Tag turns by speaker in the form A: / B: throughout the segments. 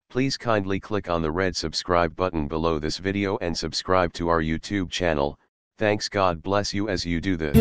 A: Please kindly click on the red subscribe button below this video and subscribe to our YouTube channel. Thanks, God bless you as you do this.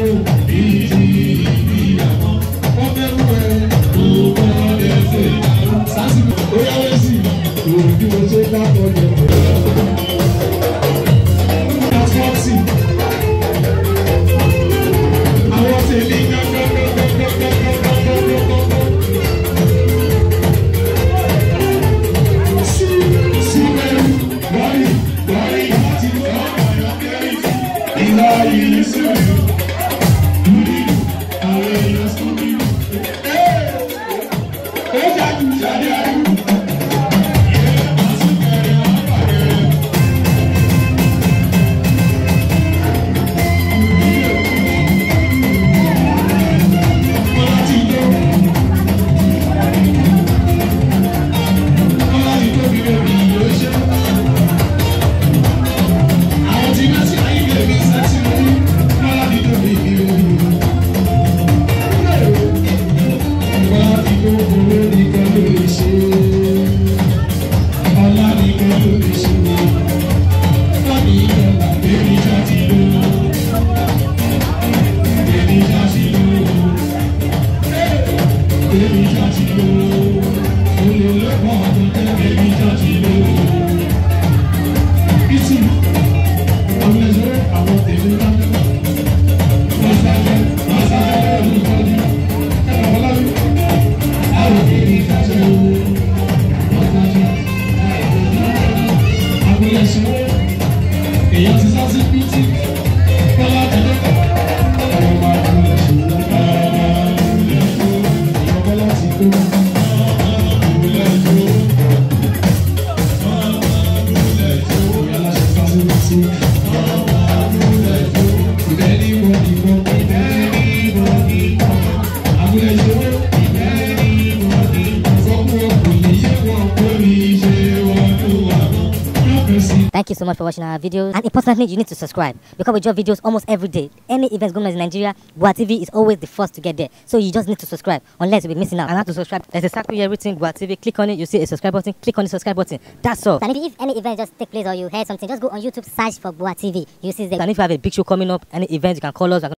B: Thank you so much for watching our videos, and importantly, you need to subscribe because we drop videos almost every day. Any events going on in Nigeria, Gboah TV is always the first to get there, so you just need to subscribe unless you'll be missing out. And how to subscribe? There's a circle here written Gboah TV. Click on it, you see a subscribe button. Click on the subscribe button. That's all.
C: And if any event just take place or you heard something, just go on YouTube, search for Gboah TV. You see the.
B: And if you have a big show coming up, any event, you can call us.